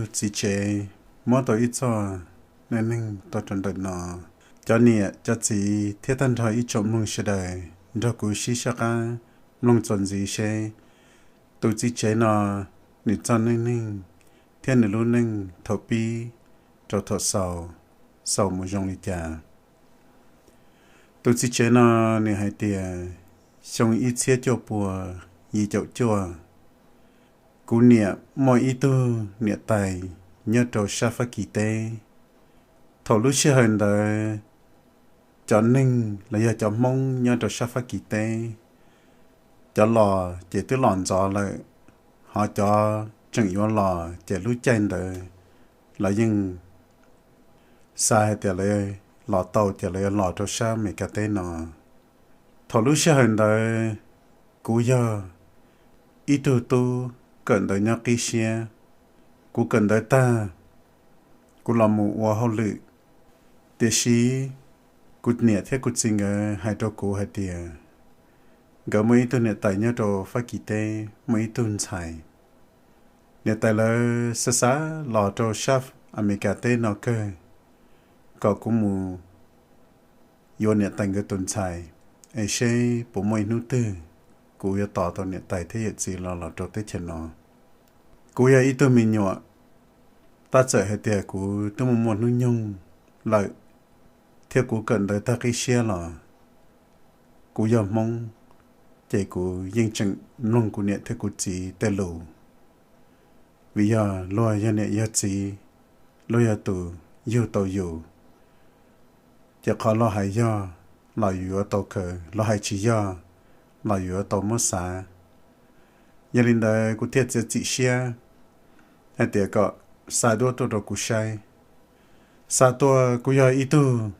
tug txiv tsev muab tau ib txoj neej neeg tuaj rau ntawm no. Cov niam cov txiv thiab tag nrho ib tsoom mloog sawv daws, nrog kuv sib sab qab mloog txuas ntxiv seb tus txiv tsev no nws txoj neej neeg thiab nws lub neej thaum pib rau thaum xaus, xaus mus zoo li cas. Tus txiv tsev no nws hais tias, xyoo ib txhiab cuaj pua yim caum cuaj, kuv niam muaj ib tug niam tais nyob rau sab Fab Kis teb. Thaum lub sij hawm ntawd, cov neeg los yog cov Hmoob nyob rau sab Fab Kis teb, cov los ces twb los ntxov lawm, ho cov tseem yuav los ces lub caij ntawd lawv yeej xav hais tias lawv los tau ces lawv yuav los rau sab Amelikas teb no. Thaum lub sij hawm ntawd, kuv yog ib tug tub kawm ntawv nyob qib siab, kuv kawm ntawv tag, kuv los mus ua hauj lwm. Tiam sis kuv niam thiab kuv txiv nkawd hais rau kuv hais tias nkawd muaj ib tug niam tais nyob rau Fab Kis teb muaj ib tug ntxhais. Niam tais lawv xav xav los rau sab Amelikas teb no kawg, kom kuv mus yuav niam tais nkawd tus ntxhais, es seb puas muaj ib hnub twg kuv yuav tos tau niam tais thiab yawm txiv los los rau teb chaws no. Kuv yog ib tug me nyuam, tab txawm hais tias kuv twb muaj muaj hnub nyoog lawm, thiab kuv kawm ntawv tag qib siab los kuv yog Hmoob, ces kuv yeej tseem mloog kuv niam thiab kuv txiv tej lus. Vim yog luag yog niam yog txiv, luag yog tus yug tau yus, ces qhov luag hais yog los yus yuav tau kawm, luag hais tsis yog los yus yuav tau muab xav. Yog li ntawd kuv thiaj txiav txim siab hais tias kom xa duab tuaj rau kuv saib. Xa tuaj kuv yog ib tug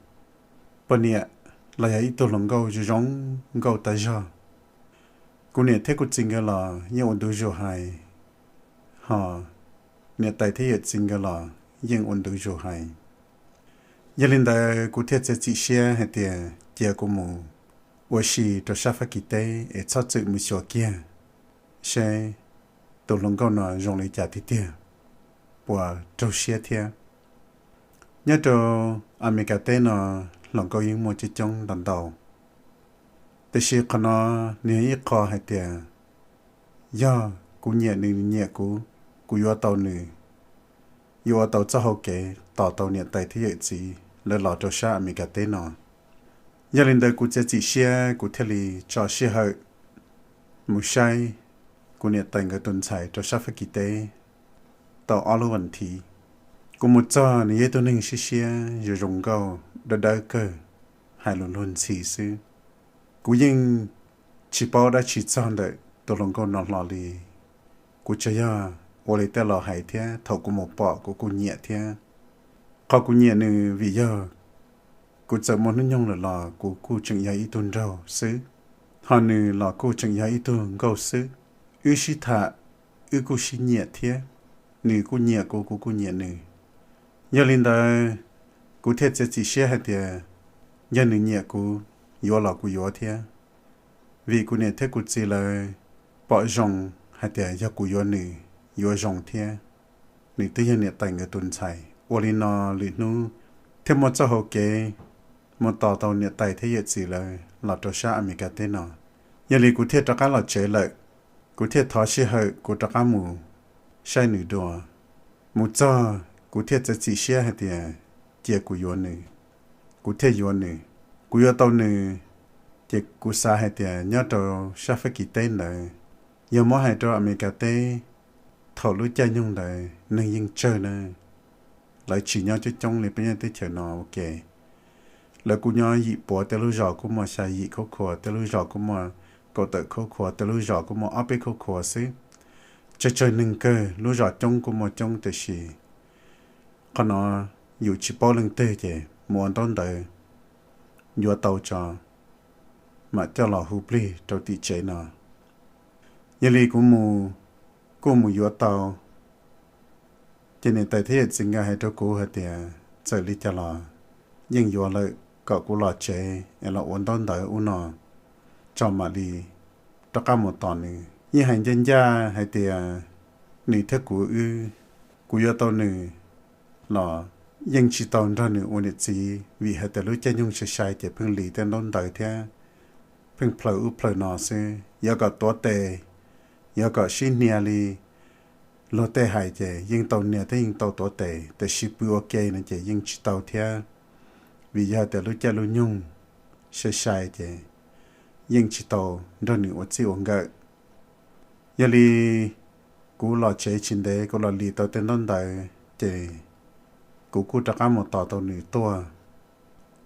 poj niam los yog ib tug hluas nkauj zoo zoo nkauj tag zog. Kuv niam thiab kuv txiv nkawd los yeej ua ntu zus hais, ho niam tais thiab yawm txiv nkawd los yeej ua ntu zus hais. Yog li ntawd kuv thiaj txiav txim siab hais tias cia kuv mus ua si rau sab Fab Kis teb es txhob txwm mus xyuas kiag seb tus hluas nkauj no zoo li cas tiag tiag, puas raug siab thiab. Nyob rau Amelikas teb no hluas nkauj yeej muaj coob coob ntau ntau, tiam sis qhov no nws yog ib qho hais tias yog kuv nyiam nws, nws nyiam kuv, kuv yuav tau nws, yuav ua tau txoj hau kev tos tau niam tais thiab yawm txiv lawv los rau sab Amelikas teb no. Yog li ntawd kuv txiav txim siab kuv thiaj li tso sij hawm mus saib kuv niam tais nkawd tus ntxhais rau sab Fab Kis teb tau ob lub vas thiv. Kuv mus txog nws yog ib tug neeg siab siab zoo zoo nkauj dawb dawb kawg, hais lus luag ntxhi xwb. Kuv yeej tsis paub dab tsi txog ntawm tus hluas nkauj no hlo li. Kuv tsuas yog ua li tej laus hais thiab thaum kuv mus pom kuv kuj nyiam thiab. Qhov kuv nyiam nws vim yog kuv txawm muaj hnub nyoog lawm los kuv kuj tseem yog ib tug nraug xwb, ho nws los kuj tseem yog ib tug nkauj xwb. Wb sib tham, wb kuj sib nyiam thiab, nws kuj nyiam kuv, kuv kuj nyiam nws. Yog li ntawd, kuv thiaj txiav txim siab hais tias yog nws nyiam kuv, yuav los kuv yuav thiab. Vim kuv niam thiab kuv txiv lawv pom zoo hais tias yog kuv yuav nws, yuav zoo thiab. Nws twb yog niam tais nkawd tus ntxhais, ua li no lwm hnub thiaj muaj txoj hau kev mus tos tau niam tais thiab yawm txiv lawv los rau sab Amelikas teb no. Yog li kuv thiaj rov qab los tsev lawm. Kuv thiaj thov sij hawm kuv rov qab mus saib nws dua. Mus txog kuv thiaj txiav txim siab hais tias cia kuv yuav nws, kuv thiaj yuav nws. Kuv yuav tau nws, ces kuv xav hais tias nyob rau sab Fab Kis teb ntawd, yog muab hais rau Amelikas teb, thaum lub caij nyoog ntawd neeg yeej tsawg na, lawv tsis nyob coob coob li peb nyob teb chaws no ua ke. Lawv kuj nyob yim puav, tej lub zos kuj muaj xya yim khub khua, tej lub zos kuj muaj kaum tawm khub khua, tej lub zos kuj muaj ob peb khub khua xwb. Tsawg tsawg neeg kawg, lub zos coob kuj muaj coob, tiam sis qhov no yus tsis paub leej twg ces mus ua ntaub ntawv yuav tau tso, mam coj los hu plig rau tim tsev no. Yog li kuv mus, kuj mus yuav tau. Ces niam tais thiab yawm txiv nkawd hais rau kuv hais tias txawm li cas los yeej yuav lawm, kom kuv los tsev es los ua ntaub ntawv ub no tso mam li rov qab mus tos nws. Yeej hais ncaj ncaj hais tias nws thiab kuv wb kuv yuav tau nws los yeej tsis tau nrog nws ua niam txiv, vim hais tias lub caij nyoog sai sai ces pheej li tej ntaub ntawv thiab pheej plhaws ub plhaws no xwb. Yuav kom tuav tes, yuav kom sib hnia li luag tej hais ces yeej tau hnia thiab yeej tau tuav tes, tiam sis pw ua ke no ces yeej tsis tau thiab, vim yog tias lub caij lub nyoog sai sai ces yeej tsis tau nrog nws ua txij ua nkawm. Yog li kuv los tsev tsis ntev kuv los li tau tej ntaub ntawv ces kuv kuj rov qab mus tos tau nws tuaj.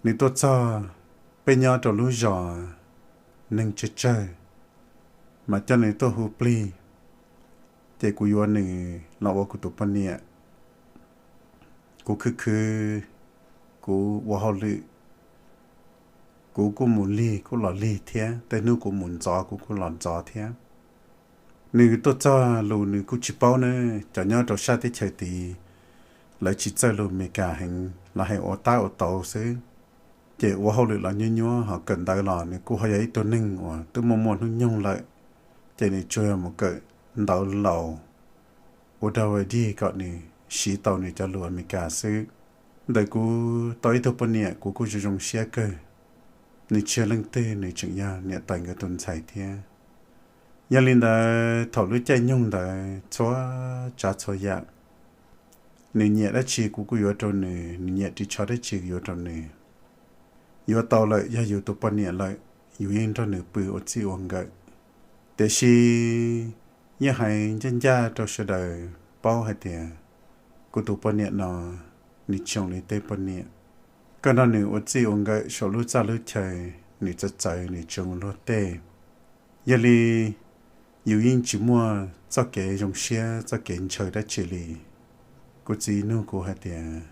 Nws tuaj txog, peb nyob rau lub zos neeg tsawg tsawg, mas coj nws tuaj hu plig, ces kuv yuav nws los ua kuv tus poj niam. Kuv khwv khwv, kuv ua hauj lwm, kuv kuj mus lig kuj los lig thiab, tej hnub kuv mus ntxov kuv kuj los ntxov thiab. Nws tuaj txog lus nws kuj tsis paub ne, cov nyob rau sab teb chaws tid lawv tsis txawj lus Amelikas heev, lawv hais ua tab ua tau xwb, ces ua hauj lwm los nyuab nyuab, ho kawm ntawv los nws kuj ho yog ib tug neeg uas twb muaj muaj hnub nyoog lawm, ces nws tsuas yog mus kawm ntawv laus ua dog dig kom nws siv tau nws cov lus Amelikas xwb. Ntawm kuv tau ib tug poj niam kuv kuj zoo zoo siab kawg, nws tsis yog leej twg, nws tseem yog niam tais nkawd tus ntxhais thiab. Yog li ntawd thaum lub caij nyoog ntawd txhua tsav txhua yam, nws nyiam dab tsi kuv kuj yuav rau nws, nws nyiam ris tsho dab tsi kuv yuav rau nws. Yuav tau lawm, yog yus tus poj niam lawm, yus yeej nrog nws pw ua txij ua nkawm. Tiam sis yeej hais ncaj ncaj rau sawv daws paub hais tias kuv tus poj niam no nws tsis zoo li tej poj niam. Koj nrog nws ua txij ua nkawm saum lub txaj lub chaw, nws txawv txawv, nws tsis zoo luag tej. Yog li yus yeej tsis muaj txoj kev zoo siab txoj kev ntshaw dab tsi li. Kuv txiv nug kuv hais tias,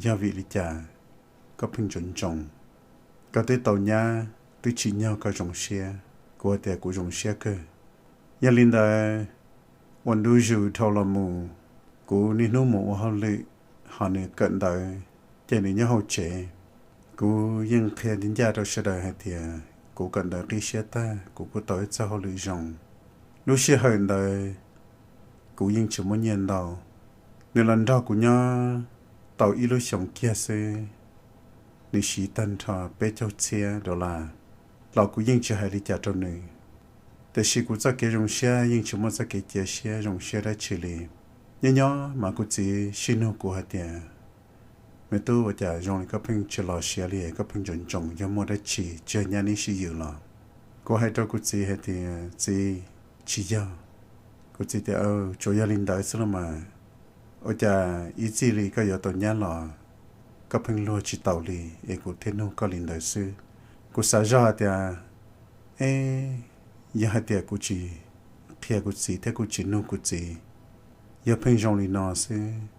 yog vim li cas koj pheej ntsoov ntsoov? Koj twb tau nyab twb tsim nyog koj zoo siab. Kuv hais tias kuv zoo siab kawg. Yog li ntawd, ua ntu zus dhau los mus, kuv niaj hnub mus ua hauj lwm, ho nws kawm ntawv, ces nws nyob hauv tsev. Kuv yeej qhia ncaj ncaj rau sawv daws hais tias kuv kawm ntawv qib siab tag, kuv kuj tau ib txoj hauj lwm zoo. Lub sij hawm ntawd kuv yeej tsis muaj nyiaj ntau, nws los nrog kuv nyob tau ib lub xyoos kiag xwb, nws siv tag nrho peb caug txhiab dollar los kuv yeej tsis hais li cas rau nws. Tiam sis kuv txoj kev zoo siab yeej tsis muaj txoj kev cia siab zoo siab dab tsi li. Nyob nyob mas kuv txiv sib nug kuv hais tias, me tub, ua cas zoo li koj pheej tsis los siav li, koj pheej ntsoov ntsoov, yog muaj dab tsi, tsis yog nyab neb sib yws los? Kuv hais rau kuv txiv hais tias, txiv, tsis yog. Kuv txiv tias, tsuas yog li ntawd xwb los mas, ua cas ib txij li koj yuav tau nyab los koj pheej luag tsis taus li, es kuv thiaj nug koj li ntawd xwb. Kuv xav zoj hais tias, e, yog hais tias kuv tsis qhia kuv txiv thiab kuv tsis nug kuv txiv, yog pheej zoo li no xwb,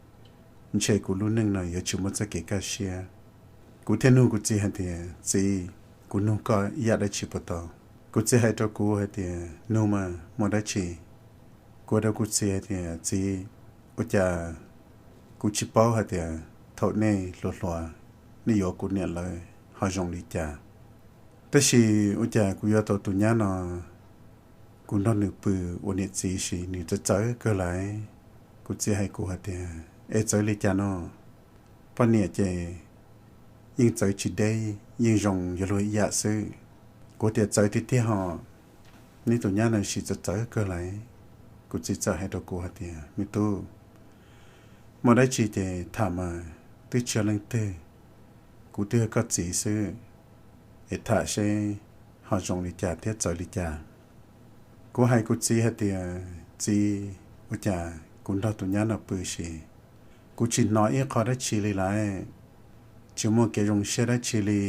ntshe kuv lub neej no yuav tsis muaj txoj kev kaj siab. Kuv thiaj nug kuv txiv hais tias, txiv, kuv nug koj ib yam dab tsi puas tau? Kuv txiv hais rau kuv hais tias, nug mas, muaj dab tsi? Kuv hais rau kuv txiv hais tias, txiv, ua cas kuv tsis paub hais tias thaum nej hluas hluas nej yuav kuv niam lawv ho zoo li cas, tab sis ua cas kuv yuav tau tus nyab no, kuv nrog nws pw ua niam txiv sis nws txawv txawv kawg lawm. Kuv txiv hais kuv hais tias, es txawv li cas no? Poj niam ces yeej txawv tsis deb, yeej zoo yuav luag ib yam xwb. Kuv tias, txawv tiag tiag hos, neb tus nyab no sis txawv txawv kawg lawm. Kuv txiv txawm hais rau kuv hais tias, me tub, muaj dab tsi ces tham mas, twb tsis yog leej twg, kuv twb yog koj txiv xwb, es tham seb ho zoo li cas thiab txawv li cas. Kuv hais kuv txiv hais tias, txiv, ua cas kuv nrog tus nyab no pw sis kuv tsis hnov ib qho dab tsi li lawm, tsis muaj kev zoo siab dab tsi li.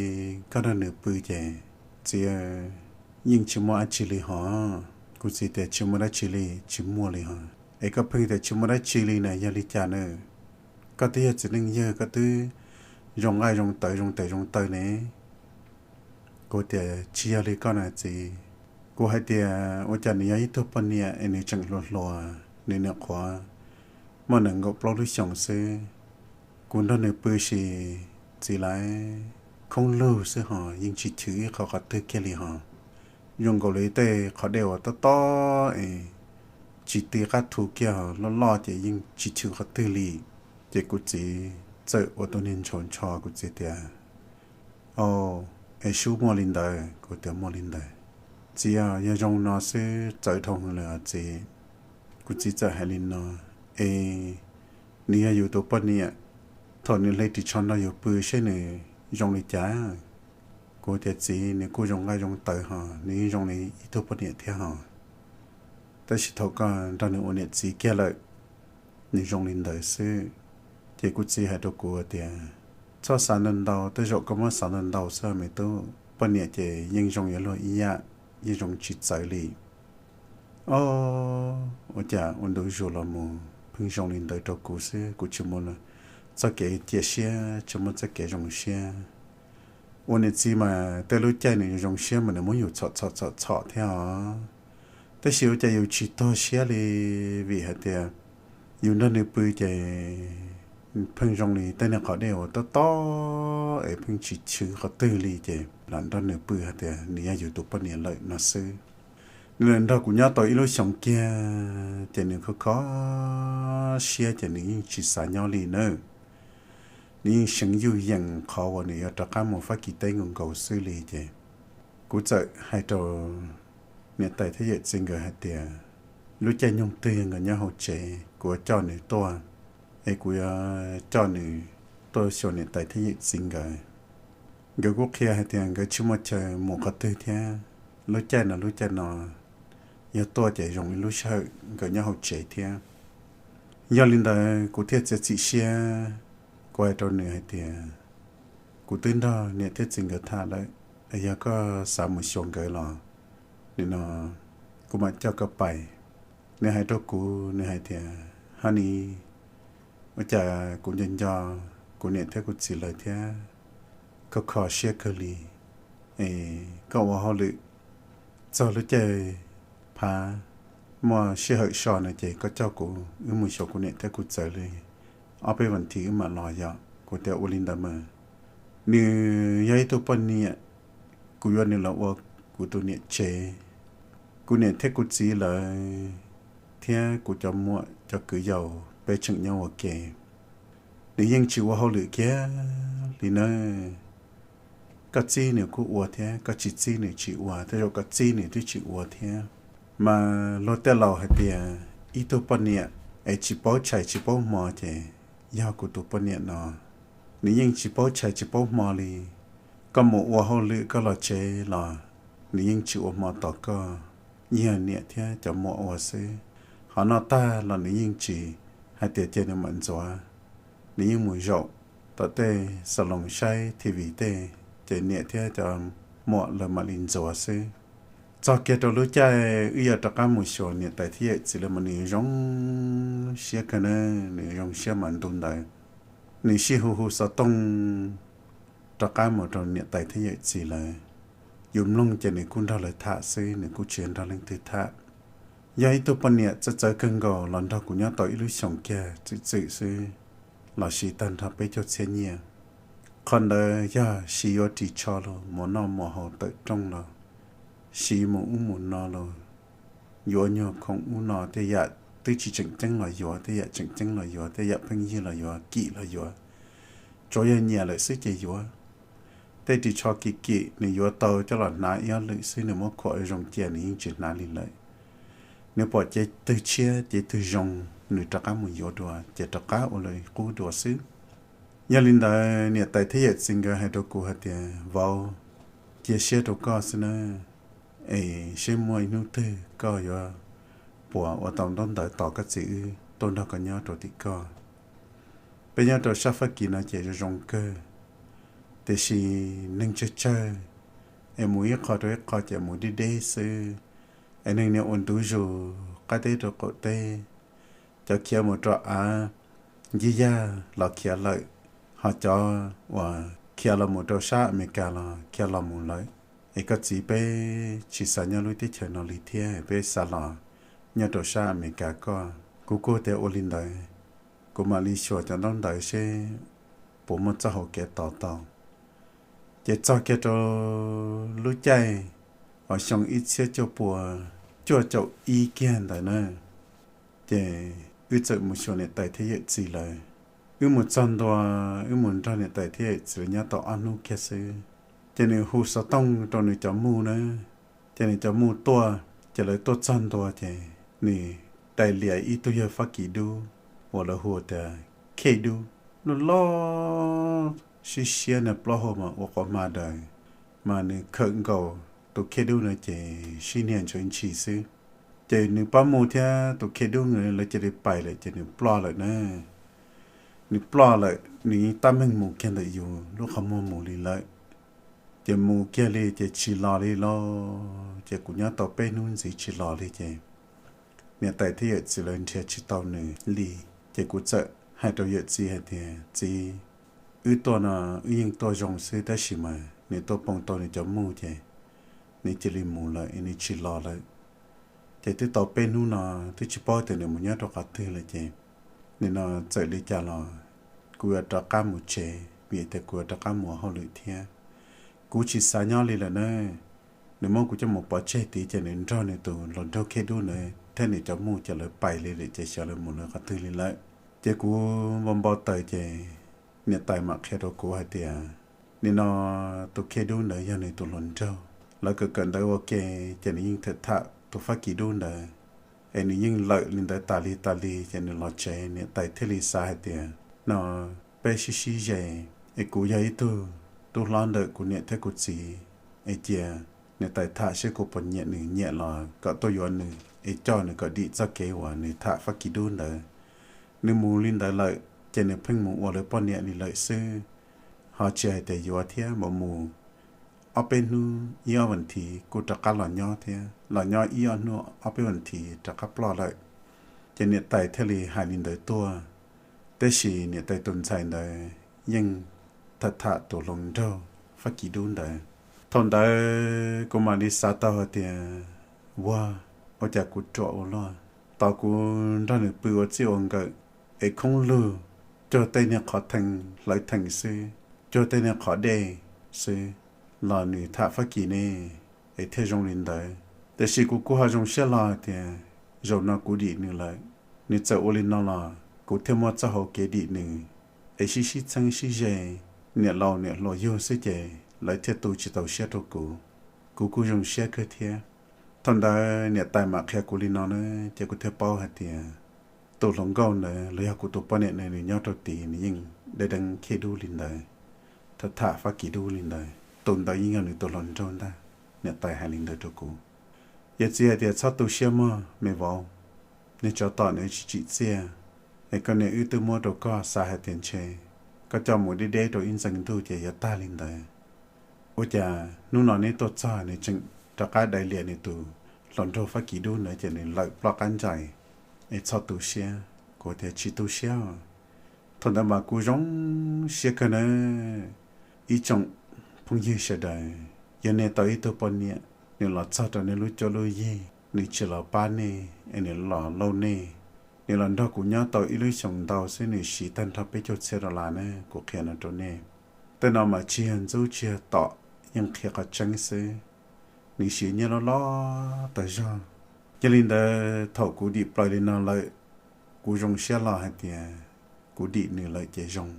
Koj nrog nws pw ces, txiv, yeej tsis muaj dab tsi li hos. Kuv txiv tias, tsis muaj dab tsi li, tsis muaj li hos, es koj pheej tias tsis muaj dab tsi li na, yog li cas na? Koj twb yog txiv neej yawg, koj twb zoo nqaij zoo tawv zoo tes zoo taw ne. Kuv tias, tsis yog li koj na txiv. Kuv hais tias, ua cas nws yog ib tug poj niam es nws tseem hluas hluas, nws nyuam qhuav muaj nees nkaum plaub lub xyoos xwb. Kuv nrog nws pw sis, txiv lawm, khoob lug xwb hos yeej tsis chwv ib qho qhov twg kiag li hos. Zoo nkaus li tej qhov dej uas tob tob es tsis ti qab thu kiag, loj loj ces yeej tsis chwv qhov twg li. Ces kuv txiv txawm ua tus niag ntshaus ntsho, kuv txiv tias, Au, es sub muaj li ntawd? Kuv tias, Muaj li ntawd. Txiv, yog zoo no xwb txawv dhau hwv lawm os txiv. Kuv txiv txawm hais li no, Es nws yog yus tus poj niam, thaum nws hle ris tsho nrog yus pw seb nws zoo li cas? Kuv tias, Txiv, nws kuj zoo nqaij zoo tawv hos, nws yeej zoo li ib tug poj niam thiab hos, tab sis thaum koj nrog nws ua niam txiv kiag lawm, nws zoo li ntawd xwb. Ces kuv txiv hais rau kuv tias, Txhob xav ntau ntau, tej zaum koj muab xav ntau ntau xwb me tub. Poj niam ces yeej zoo yuav luag ib yam, yeej zoo tsis txawv li. Ob, ua cas ua ntu zus los mus pheej zoo li ntawd rau kuv xwb, kuv tsis muaj txoj kev cia siab, tsis muaj txoj kev zoo siab. Ua niam txiv mas tej lub caij nws zoo siab mas nws muab yus txhom txhom txhom txhom thiab os. Tab sis ua cas yus tsis tog siab li, vim hais tias yus nrog nws pw ces pheej zoo li tej niag qhov dej uas tob tob es pheej tsis chwv qhov twg li, ces lam nrog nws pw hais tias nws yog yus tus poj niam lawm no xwb. Nws lam nrog kuv nyob tau ib lub xyoos kiag ces nws kho kho siab ces nws yeej tsis xav nyob li nawb. Nws yeej seev yuj yeem qhov uas nws yuav rov qab mus Fab Kis teb nkaus nkaus xwb li. Ces kuv txawm hais rau niam tais thiab yawm txiv nkawd hais tias, Lub caij nyoog twg nkawd nyob hauv tsev kuv yuav coj nws tuaj, es kuv yuav coj nws tuaj xyuas niam tais thiab yawm txiv nkawd. Nkawd kuj qhia hais tias nkawd tsis muaj chaw mus qhov twg thiab, lub caij no lub caij no yog tuaj ces zoo li lub sij hawm nkawd nyob hauv tsev thiab. Yog li ntawd kuv thiaj txiav txim siab, kuv hais rau nws hais tias, Kuv twb nrog niam thiab txiv nkawd tham lawm, yog koj xav mus xyuas nkawd los nim no kuv mam coj koj pais. Nws hais rau kuv, nws hais tias, Honey, ua cas kuv nco nco kuv niam thiab kuv txiv lawv thiab kho kho siab kawg li, es koj ua hauj lwm txog lub caij phav muaj sij hawm so no ces koj coj kuv wb mus xyuas kuv niam thiab kuv txiv li ob peb vas thiv wb mam los yom. Kuv tias, Ua li ntawd mas. Nws yog ib tug poj niam, kuv yuav nws los ua kuv tus niam tsev. Kuv niam thiab kuv txiv lawv thiab kuv cov muam cov kwv yau peb tseem nyob ua ke. Nws yeej tsis ua hauj lwm kiag li nawb. Koj txib nws kuj ua thiab, koj tsis txib nws tsis ua, tej zaum koj txib nws twb tsis ua thiab. Mas luag tej laus hais tias ib tug poj niam es tsis paub tshais tsis paub hmo ces yog kuv tus poj niam no. Nws yeej tsis paub tshais tsis paub hmo li. Koj mus ua hauj lwm koj los tsev los nws yeej tsis ua hmo tos koj, yog niam thiab cov muam ua xwb. Qhov noj tag los nws yeej tsis hais tias cia nws mam ntxuav, nws yeej mus zaum tom tej xas loos saib T V tej, ces niam thiab cov muam lawv mam li ntxuav xwb. Txog kiag rau lub caij wb yuav rov qab mus xyuas niam tais thiab yawm txiv lawv mas nws zoo siab kawg na, nws zoo siab mas ntu ntawd nws sij hu hu xov tooj rov qab mus rau niam tais thiab yawm txiv lawv. Yus mloog ces nws kuj nrog lawv tham xwb, nws kuj tsis nrog leej twg tham. Yog ib tug poj niam txawv txawv kawg nkaus los nrog kuv nyob tau ib lub xyoos kiag txwm txwm xwb, los siv tag nrho peb caug txhiab nyiaj. Qhov ntawd yog siv yuav ris tsho los mus noj mus haus tawm rooj los siv mus ub mus no los yuav nyuag khoom ub no, tej yam twb tsis tseem ceeb los yuav, tej yam tseem ceeb los yuav, tej yam pheej yig los yuav, kim los yuav, tsuav yog nyiam lawm xwb ces yuav. Tej ris tsho kim kim nws yuav tau coj los hnav ib ob lwm xwb, nws muab khuam zoo cia nws yeej tsis hnav li lawm. Nws pom cev twg tshiab cev twg zoo, nws rov qab mus yuav dua ces rov qab ua li qub dua xwb. Yog li ntawd niam tais thiab yawm txiv nkawd hais rau kuv hais tias, Vauv, cia siab rau koj xwb nawb, es seb muaj ib hnub twg koj yuav puas ua tau ntaub ntawv tos koj txiv wb tuaj nrog koj nyob rau tim koj. Peb nyob rau sab Fab Kis no ces zoo zoo kawg, tiam sis neeg tsawg tsawg, es mus ib qho rau ib qho ces mus deb deb xwb, es neeg niaj ua ntu zus qab teb rau qaum teb. Cov khiav mus rau av ncig yag los khiav lawm, ho cov uas khiav los mus rau sab Amelikas los khiav los mus lawm. Es koj txiv, peb tsis xav nyob lub teb chaws no li thiab, peb xav los nyob rau sab Amelikas koj. Kuv kuj tias ua li ntawd, kuv mam li xyuas cov ntaub ntawv seb puas muaj txoj hau kev tos tau. Ces txog kiag rau lub caij uas xyoo ib txhiab cuaj pua cuaj caum ib kiag ntawd na, Ces wb txawm mus xyuas niam tais thiab yawm txiv lawv. Wb mus txog ntua, wb mus nrog niam tais thiab yawm txiv lawv nyob tau ob hnub kiag xwb, ces nws hu xov tooj rau nws cov mus na. Ces nws cov mus tuaj, ces lawv tuaj txog ntua ces nws dai lias ib tug yawg Fab Kis dub uas lawv hu tias Khej Dub, loj loj sib siab nws plaub hau mas ua quav hma daws, mas nws khawm nkaus tus Khej Dub na ces sib niag ntshis ntshis xwb. Ces nws pab mus thiab tus Khej Dub na lawv cia li pais lawm ces nws ploj lawm na. Nws ploj lawm, nws yeej tab meeg mus kiag ntawm yus lub qhov muag mus li lawm. Ces mus kiag li ces tsis los li los, ces kuv nyob tau peb hnub ntxiv tsis los li ces niam tais thiab yawm txiv lawv nrhiav tsis tau nws li. Ces kuv txawm hais rau yawm txiv hais tias, Txiv, wb tuaj no wb yeej tuaj zoo xwb tab sis mas nws tuaj poob tau nws cov mus ces nws cia li mus lawm es nws tsis los lawm. Ces twb tau peb hnub no twb tsis paub tias nws mus nyob rau qhov twg lawm ces nim no txawm li cas los kuv yuav rov qab mus tsev vim tias kuv yuav rov qab mus ua hauj lwm thiab. Kuv tsis xav nyob li lawm na. Nws muab kuv coj mus pov tseg tid ces nws nrog nws tus hluas nraug Khej Dub ntawd thiab nws cov mus ces lawv pais li lawm ces xyov lawv mus lawv qhov twg li lawm. Ces kuv npau npau taws ces niam tais mam qhia rau kuv hais tias, nim no tus Khej Dub ntawd yog nws tus hluas nraug, lawv kawm kawm ntawv ua ke ces nws yeej tham tham tus Fab Kis dub ntawd, es nws yeej lawm li ntawd tas li tas li ces nws los tsev. Niam tais thiaj li xav hais tias, no peb sib sib ze, es kuv yog ib tug tub hlob ntawm kuv niam thiab kuv txiv, es cia niam tais tham seb kuv puas nyiam nws, nyiam los kom tuaj yuav nws es coj nws kom dim txoj kev uas nws tham Fab Kis dub ntawd. Nws mus li ntawd lawm ces nws pheej mus ua lawv poj niam li lawm xwb, ho tsis hais tias yuav thiab, mus mus ob peb hnub ib ob vas thiv kuj rov qab los nyob thiab, los nyob ib ob hnub ob peb vas thiv rov qab ploj lawm. Ces niam tais thiaj li hais li ntawd tuaj, tab sis niam tais tus ntxhais ntawd yeej tham tham tus hluas nraug Fab Kis dub ntawd. Thaum ntawd kuv mam li xav tau hais tias, ua, ua cas kuv ruam ua luaj, tos kuv nrog nws pw ua txij ua nkawm es khoob lug, cuag tej niag qhov theej hlawv theem xwb, cuag tej niag qhov dej xwb los nws tham Fab Kis ne, es thiaj zoo li ntawd. Tiam sis kuv kuj ho zoo siab hlo hais tias zaum no kuv dim nws lawm, nws txawm ua li no los kuv thiaj muaj txoj hau kev dim nws, es sib sib txheeb sib ze, niam laus niam hluas yug xwb ces lawv thiaj tu tsis tau siab rau kuv. Kuv kuj zoo siab kawg thiab. Thaum ntawd niam tais mam qhia kuv li no na, ces kuv thiaj paub hais tias tus hluas nkauj ntawd los yog kuv tus poj niam ne, nws nyob rau tid nws yeej deb deeb Khej dub li ntawd, tham tham Fab Kis dub li ntawd, tus ntawd yeej yog nws tus hluas nraug ntag. Niam tais hais li ntawd rau kuv. Yawm txiv hais tias txhob tu siab mog me vauv, niag tsov tom nws tsis tsim txiaj, es koj niam wb twb muab rau koj, xav hais tias ntshe koj coj mus deb deb rau ib ntxees ntuj ces yuav tag li ntawd. Ua cas hnub no neb tuaj txog nws tseem rov qab dai lias nws tus hluas nraug Fab Kis dub ntawd ces nws lawm ploj qab ntsais, es txhob tu siab. Kuv tias tsis tu siab. Thaum ntawd mas kuv zoo siab kawg na. Ib tsoom phooj ywg sawv daws, yog nej tau ib tug poj niam, nws los txog rau nej lub cuab lub yig, nws tsis los pab nej es nws los lauj nej, nws los nrog kuv nyob tau ib lub xyoos ntau xwb nws siv tag nrho peb caug txhiab dollar na, kuv qhia no rau nej. Tej no mas tsis yog ntxub tsis yog tom, yeej qhia qhov tseeb xwb. Nws siv nyiaj loj loj tas zog. Yog li ntawd thaum kuv dim plaws li no lawm, kuv zoo siab hlo hais tias kuv dim nws lawm ces zoo,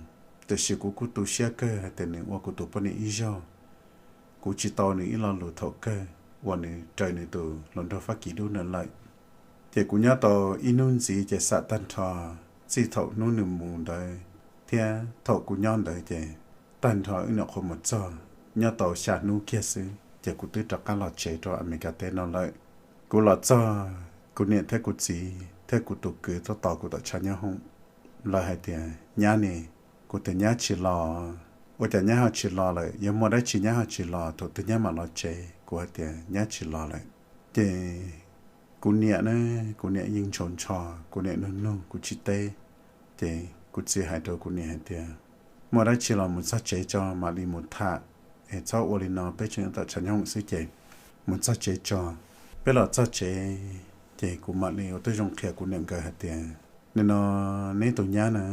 tiam sis kuv kuj tu siab kawg hais tias nws ua kuv tus poj niam ib zaug. Kuv tsis tau nws ib lo lus thaum kawg uas nws raws nws tus hluas nraug Fab Kis dub ntawd lawm. Ces kuv nyob tau ib hnub ntxiv ces xam tag nrho, txij thaum hnub nws mus ntawd thiab thaum kuv nyob ntawd ces tag nrho wb nyuam qhuav mus txog nyob tau xya hnub kiag xwb ces kuv twb rov qab los tsev rau Amelikas teb no lawm. Kuv los txog, kuv niam thiab kuv txiv thiab kuv tus kwv tuaj tos kuv tom tshav nyob hoom. Lawv hais tias nyab ne, kuv tias nyab tsis los. Ua cas nyab ho tsis los lawm? Yog muaj dab tsi nyab ho tsis los, thaum twg nyab mam los tsev? Kuv hais tias nyab tsis los lawm. Ces kuv niam ne, kuv niam yeej ntshaus ntsho, kuv niam nug nug kuv tsis teb. Ces kuv txiv hais rau kuv niam hais tias muaj dab tsi los mus txog tsev tso mam li mus tham, es txhob ua li no, peb tseem nyob tom tshav nyob hoom xwb ces mus txog tsev tso. Peb los txog tsev ces kuv mam li ua tib zoo qhia kuv niam nkawd hais tias nim no neb tus nyab na,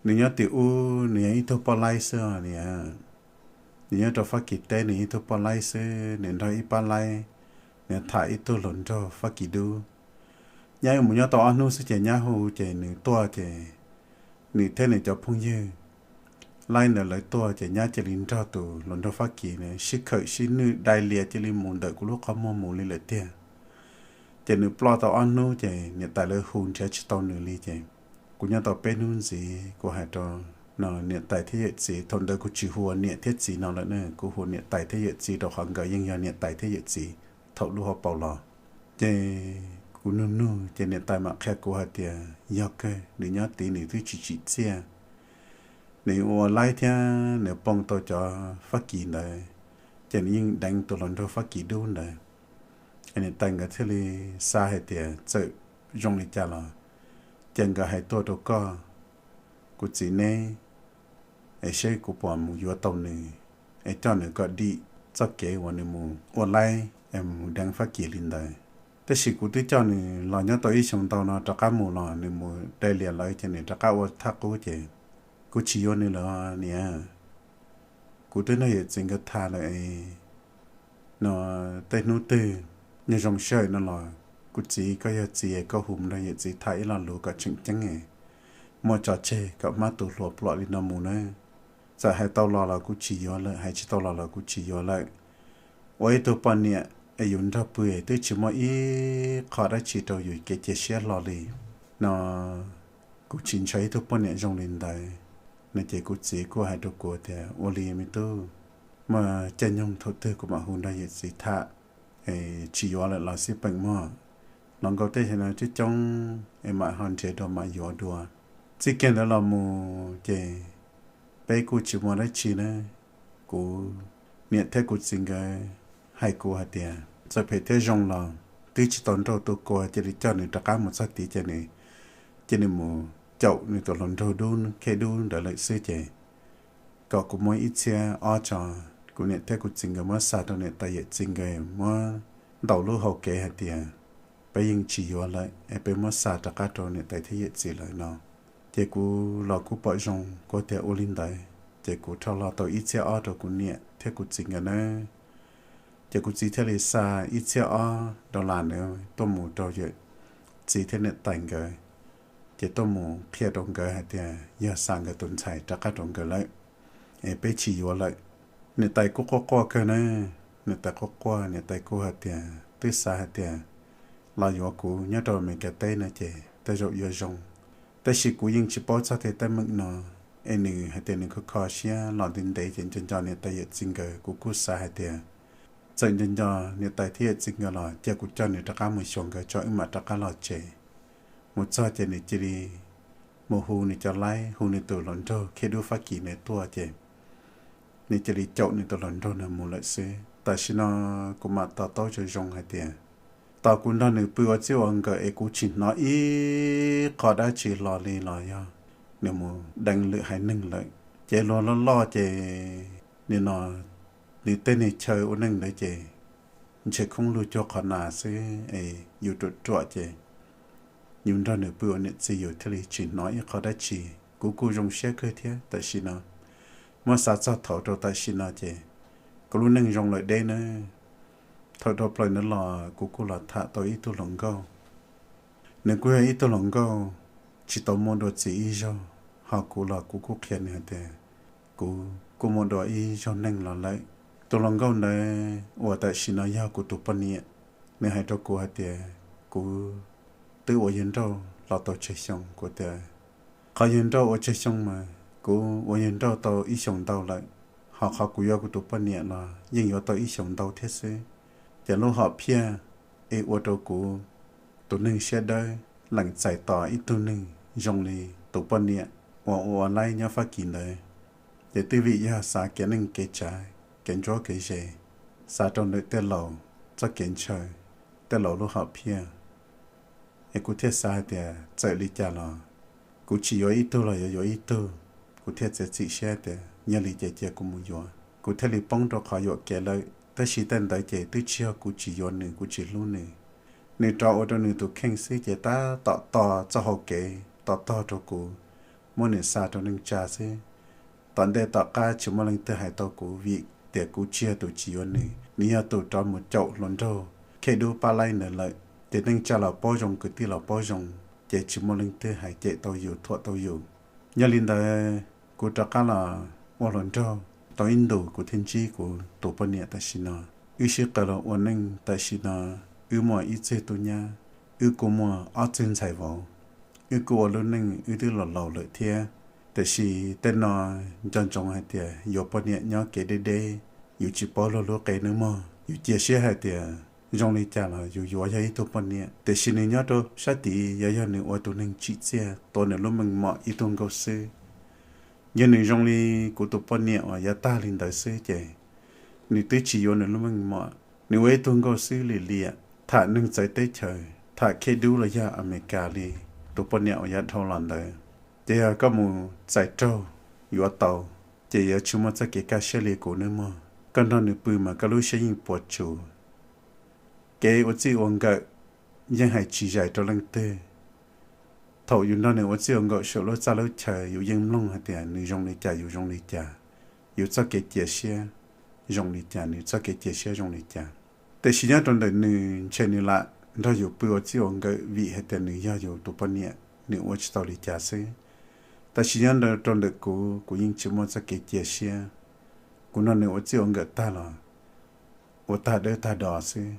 nws nyob tim ub nws yog ib tug poj laib xwb os niam. Nws nyob rau Fab Kis teb nws yog ib tug poj laib xwb, nws nrog ib pab laib, nws tham ib tug hluas nraug Fab Kis dub. Nyab mus nyob tau ob hnub xwb ces nyab hu ces nws tuaj ces nws thiab nws cov phooj ywg laib ntawd lawv tuaj ces nyab cia li nrog tus hluas nraug Fab Kis na sib khawm sib nwj dai lias cia li mus ntawm kuv lub qhov muag mus li lawm tiag. Ces nws ploj tau ob hnub ces niam tais lawv hu nrhiav tsis tau nws li ces kuv nyob tau peb hnub ntxiv kuv hais rau no niam tais thiab yawm txiv, thaum ntawd kuv tsis hu ua niam thiab txiv no lawm na, kuv hu ua niam tais thiab yawm txiv rau qhov nkawd yeej yog niam tais thiab yawm txiv thaum lub hauv paus los. Ces kuv nug nug ces niam tais mam qhia kuv hais tias yog kawg, nws nyob tid nws twb tsis tsim txiaj, nws ua laib thiab nws poob tau cov Fab Kis ntawd, ces nws yeej deev tus hluas nraug Fab Kis dub ntawd. Niam tais nkawd thiaj li xav hais tias txawm zoo li cas los cia nkawd hais tuaj rau koj, kuv txiv neb, es seb kuv puas mus yuav tau nws es coj nws kom dim txoj kev uas nws mus ua laib es mus deev Fab Kis li ntawd. Tab sis kuv twb coj nws los nyob tau ib xyoos ntau no rov qab mus los nws mus dai lias lawv ces nws rov qab ua thaj qub ces kuv tsis yuav nws lawm niam. Kuv twb nrog yawm txiv nkawd tham lawm es no tej hnub twg nyob zoo sij hawm no los kuv txiv, koj yog txiv koj hu mus nrog yawm txiv tham ib lo lus kom tseem ceeb, muaj tso tseg kom hmab tus hluas pluam li no mus na. Txawm hais tau los los kuv tsis yuav lawm, hais tsis tau los los kuv tsis yuav lawm. Ua ib tug poj niam es yus nrog pw twb tsis muaj ib qho dab tsi rau yus kev cia siab hlo li no. Kuv tsis ntshaw ib tug poj niam zoo li ntawd no ces kuv txiv kuj hais rau kuv tias ua li me tub, muaj caij nyoog thaum twg kuv mam hu nrog yawm txiv tham, tsis yuav lawm los xij peem mog. Los nkaus tej no coob coob es mam ho nrhiav dua mam yuav dua. Txij kiag ntawd los mus ces peb kuj tsis muaj dab tsi na. Kuv niam thiab kuv txiv nkawd hais kuv hais tias txawm phem thiab zoo los twb tsis tau nrauj tu kua, cia li coj nws rov qab mus txog tid ces nws cia li mus caum nws tus hluas nraug dub khej dub ntawd lawm xwb ces kom kuv muab ib txhiab ob tso. Kuv niam thiab kuv txiv nkawd muab xa rau niam tais yawm txiv nkawd, muab ntaus lub hau kev hais tias peb yeej tsis yuav lawm es peb muab xa rov qab rau niam tais thiab yawm txiv lawm no. Ces kuv los kuv pom zoo kuv tias ua li ntawd ces kuv rho hlo tau ib txhiab ob rau kuv niam thiab kuv txiv nkawd nawb. Ces kuv txiv thiaj li xa ib txhiab ob dollar ntawd tuaj mus rau yawm txiv thiab niam tais nkawd, ces tuaj mus qhia rau nkawd hais tias yog xa nkawd tus ntxhais rov qab rau nkawd lawm es peb tsis yuav lawm. Niam tais kuj quaj quaj kawg na, niam tais quaj quaj, niam tais kuj hais tias twb xav hais tias los yuav kuv nyob rau Amelikas teb no ces tej zaum yuav zoo, tab sis kuv yeej tsis paub txog tej teeb meem no. Es nws hais tias nws kho kho siab los ntev ntev ces nco nco niam tais yawm txiv nkawd, kuv kuj xav hais tias txawm nco nco niam tais thiab yawm txiv nkawd los cia kuv coj nws rov qab mus xyuas nkawd tso wb mam rov qab los tsev. Mus txog ces nws cia li mus hu nws cov laib, hu nws tus hluas nraug khej dub Fab Kis ntawd tuaj ces nws cia li caum nws tus hluas nraug ntawd mus lawm xwb. Tam sim no kuv mam to taub zoo zoo hais tias tos kuv nrog nws pw ua txij ua nkawm es kuv tsis hnov ib qho dab tsi hlo li los yog nws mus deev lwm haiv neeg lawm. Ces luag loj loj ces nim no nws tej neeg chaw ua neej ntawd ces ntshe khoob lug cuag qhov nas xwb es yus ruam ruam ces yus nrog nws pw ua niam txiv yus thiaj li tsis hnov ib qho dab tsi. Kuv kuj zoo siab kawg thiab tam sim no. Muab xav txog thaum rau tam sim no ces kuv lub neej zoo lawm deb nawb. Thaum dhau plaws ntawd los kuv kuj los tham tau ib tug hluas nkauj. Nws kuj yog ib tug hluas nkauj tsis tau muaj dua txiv ib zaug, ho kuv los kuv kuj qhia nws hais tias kuv kuj muaj dua ib zaug neej los lawm. Tus hluas nkauj ntawd uas tam sim no yog kuv tus poj niam, nws hais rau kuv hais tias kuv twb ua yawg nrauj los tau tsawg xyoo. Kuv tias qhov yawg nrauj ua tsawg xyoo mas kuv ua yawg nrauj tau ib xyoos ntau lawm, ho qhov kuv yuav kuv tus poj niam los yeej yuav tau ib xyoos ntau thiab xwb. Ces lub hom phiaj es ua rau kuv tus neeg siab dawb lees txais tos ib tug neeg zoo li tus poj niam uas ua laib nyob Fab Kis ntawd, ces twb vim yog xav kev neej kev tsav, kev ntsuab kev ze, xav rau ntawm tej laus txoj kev ntshaw, tej laus lub hom phiaj. Es kuv thiaj xav hais tias txawm li cas los kuv tsis yuav ib tug los yuav yuav ib tug. Kuv thiaj txiav txim siab tias yog li ces cia kuv mus yuav. Kuv thiaj li poob rau qhov yuam kev lawm, tab sis tej ntawd ces twb tsis yog kuv tsis yuav nws, kuv tsis hlub nws. Nws rov ua rau nws tus kheej xwb ces tab tom tos txoj hau kev tos tog rau kuv, muab nws xa rau neej tsa xwb. Tom ntej tom qab tsis muaj leej twg hais tau kuv vim tias kuv tsis yog tus tsis yuav nws, nws yog tus rov mus caum hluas nraug khej dub pab laib ntawd lawm. tsev neej tsa los paub zoo, kwv tij los paub zoo, ces tsis muaj leej twg hais cem tau yus, thuam tau yus. Yog li ntawd, kuv rov qab los ua hluas nraug tau ib ntus, kuv thiaj ntsib kuv tus poj niam tam sim no. Wb sib qawm los ua neej tam sim no, wb muaj ib txwg tub nyab, wb kuj muaj ob txwg ntxhais vauv. Wb kuj ua lub neej, wb twb los laus lawm thiab. Tiam sis tej no nco ntsoov hais tias yuav poj niam nyob kev deb deb, yus tsis paub luag lub qe nawb mog. Yus cia siab hais tias zoo li cas los yus yuav yog ib tug poj niam, tiam sis nws nyob rau sab tid yuav yog nws ua tus neeg tsim txiaj, tuav nws lub meej mom ib tug nkauj xwb. Yog nws zoo li kuv tus poj niam uas yav tag li ntawd xwb ces nws twb tsis yuav nws lub meej mom, nws ua ib tug nkauj xwb li liam, tham neeg txawv teb chaws, tham khej dub los yog Amelikas li tus poj niam uas yav dhau los ntawd. Ces yog koj mus txais raug yuav tau, ces yuav tsis muaj txoj kev kaj siab li kuv nawb mog. Koj nrog nws pw mas koj lub siab yeej puas tsuaj. Kev ua txij ua nkawm yeej hais tsis zais rau leej twg. Thaum yus nrog nws ua txij ua nkawm saum lub txaj lub chaw, yus yeej mloog hais tias nws zoo li cas, yus zoo li cas, yus txoj kev cia siab zoo li cas, nws txoj kev cia siab zoo li cas. Tiam sis nyob rau ntawm nws ntshe nws lam nrog yus pw ua txij ua nkawm vim hais tias nws yog yus tus poj niam, nws ua tsis tau li cas xwb. Tab sis nyob rau ntawm kuv, kuv yeej tsis muaj txoj kev cia siab. Kuv nrog nws ua txij ua nkawm tag los ua tag dawb tag do xwb.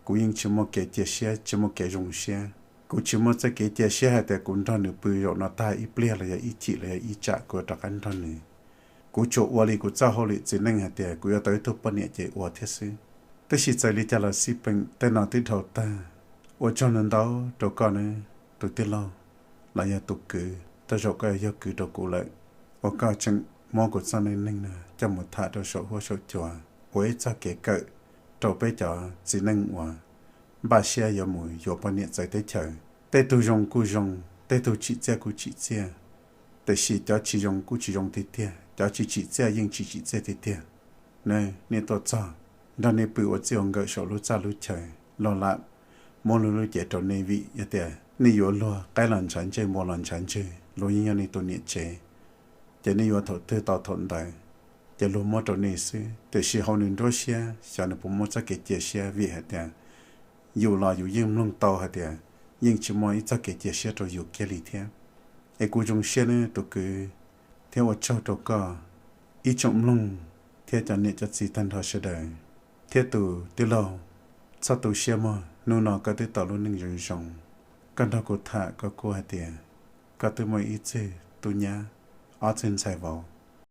Kuv yeej tsis muaj kev cia siab, tsis muaj kev zoo siab. Kuv tsis muaj txoj kev cia siab hais tias kuv nrog nws pw zaum no tag ib pliag los yog ib chim los yog ib tsam kuv rov qab nrog nws. Kuv tsuas ua li kuv txoj hauj lwm txiv neej hais tias kuv yuav tau ib tug poj niam ces ua thiab xwb. Tab sis txawm li cas los xij peem tej no twb dhau tag. Ua tsaug ntau ntau rau koj nawb tus tij laug los yog tus kwv, tej zaum koj yog kwv rau kuv lawm, uas koj tseem muab kuv txoj neej neeg no coj mus tham rau saum huab saum cua ua ib txoj kev kawm rau peb cov txiv neej uas npaj siab yuav mus yuav poj niam txawv teb chaws. Tej tug zoo kuj zoo, tej tug tsim txiaj kuj tsim txiaj, tiam sis cov tsis zoo kuj tsis zoo tiag tiag, cov tsis tsim txiaj yeej tsis tsim txiaj tiag tiag. Nej tuaj txog, nrog nej pw ua txij ua nkawm saum lub txaj lub chaw, luag lam muab luag lub cev rau nej vim yog tias nej yuav luag, qaib los ntshav ntsej, npua los ntshav ntswg, luag yeej yog nej tus niam tsev. Ces nej yuav thaum twg tau thaum ntawd, ces luag muab rau nej xwb. Tiam sis hauv nws nruab siab xyov nws puas muaj txoj kev cia siab vim hais tias yus los yus yeej mloog tau hais tias yeej tsis muaj ib txoj kev cia siab rau yus kiag li thiab. Es kuv zoo siab nawb tus kwv, thiab ua tsaug rau koj ib tsoom mloog thiab cov niam cov txiv tag nrho sawv daws. Thiab tus tij laug, txhob tu siab mog, hnub no koj twb tau lub neej zoo zoo. Koj nrog kuv tham koj kuj hais tias koj twb muaj ib txwg tub nyab, ob txwg ntxhais vauv,